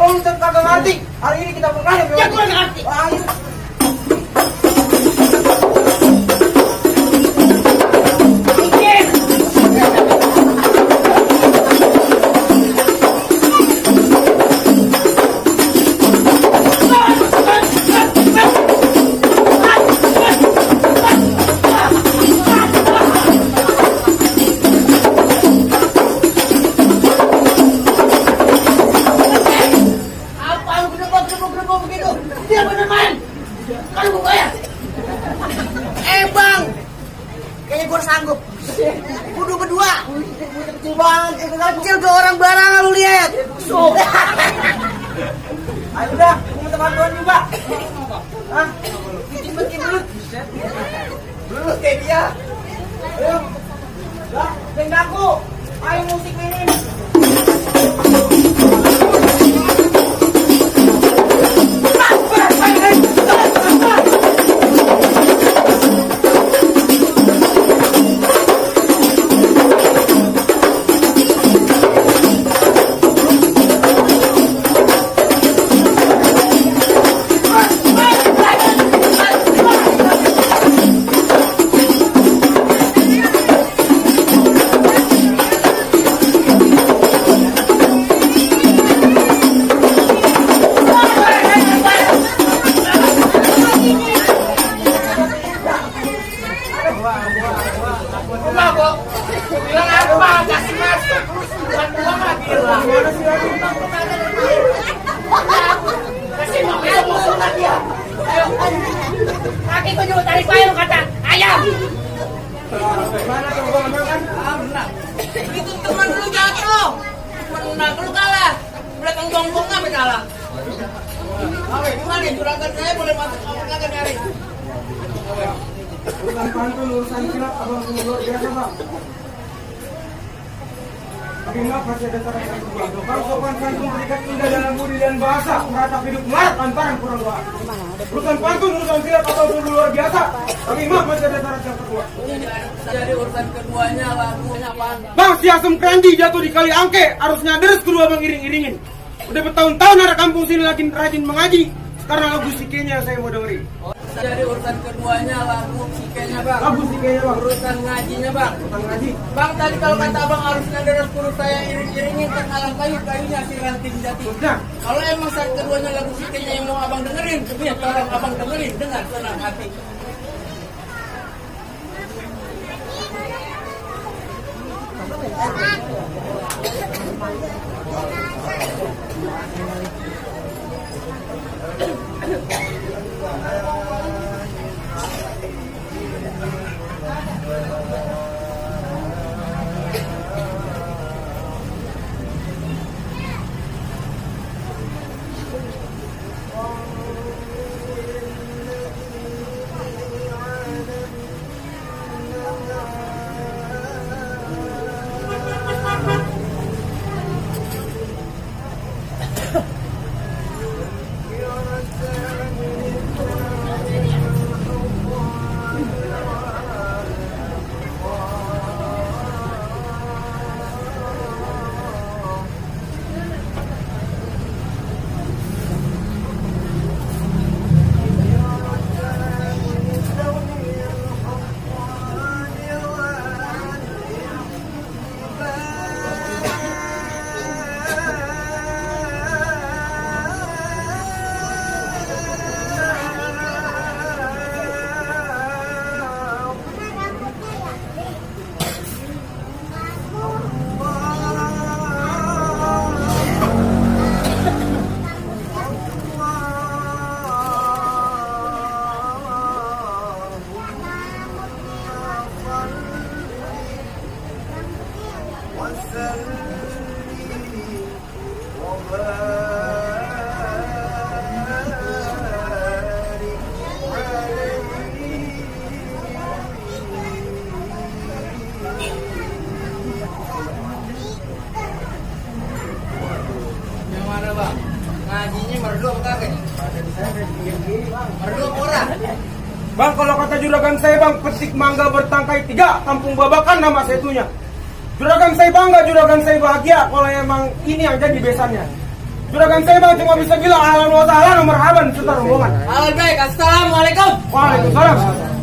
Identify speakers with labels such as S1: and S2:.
S1: Kalau lu kagak ngerti, hari ini kita berkaya.
S2: Ya gua ngerti.
S1: Ayo.
S2: Sanggup. Kudu berdua. Kecil banget. Kecil ke orang barangan lu lihat.
S1: Ayo udah, minta bantuan juga. Hah?
S2: Bikin dulu.
S1: Dulu kayak dia. Ayo. Dah, tendangku. Ayo musik mainin.
S2: Bilang apa? Kasih masuk. Bukan gua mah bilang. Kasih masuk dia. Ayo. Kaki gua juga tarik bayar kata. Ayam.
S1: Mana tuh gua menang?
S2: Menang. Itu teman lu jatuh. Menang lu kalah. Belakang gonggong sampai kalah. Oke, gimana nih? Juragan saya boleh masuk apa kagak nyari?
S1: Urusan pantun, urusan silat, abang luar biasa bang. Tapi maaf masih ada syarat yang kedua. Bang sopan santun terikat indah dalam budi dan bahasa, meratap hidup marat lantaran kurang doa. Urusan pantun, urusan silat atau luar biasa. Tapi maaf masih ada syarat yang kedua.
S2: Jadi urusan keduanya lagunya apaan?
S1: Bang si Asem Keranji jatuh di kali angke, harusnya deres kedua bang iring-iringin. Udah bertahun-tahun arah kampung sini lagi rajin mengaji. Sekarang lagu sikenya saya mau dengerin.
S2: Jadi urusan keduanya lagu sikenya bang.
S1: Lagu sikenya bang.
S2: Urusan ngajinya bang.
S1: Urusan ngaji.
S2: Bang tadi kalau kata abang harusnya deres kudu saya iring-iringin terhalang kayunya si ranting jati.
S1: Nah,
S2: Kalau emang saat keduanya lagu sikenya yang mau abang dengerin, ya tolong abang dengerin dengan senang hati. Yang mana bang? Ngajinya merdu apa kagak? Merdu apa ora?
S1: bang kalau kata juragan saya bang, petik mangga bertangkai 3, kampung babakan nama setunya. Juragan saya bangga, juragan saya bahagia kalau emang ini yang jadi besannya. Juragan saya bang cuma bisa bilang ahlan wa sahlan marhaban setar rombongan.
S2: Halo baik, assalamualaikum.
S1: Waalaikumsalam.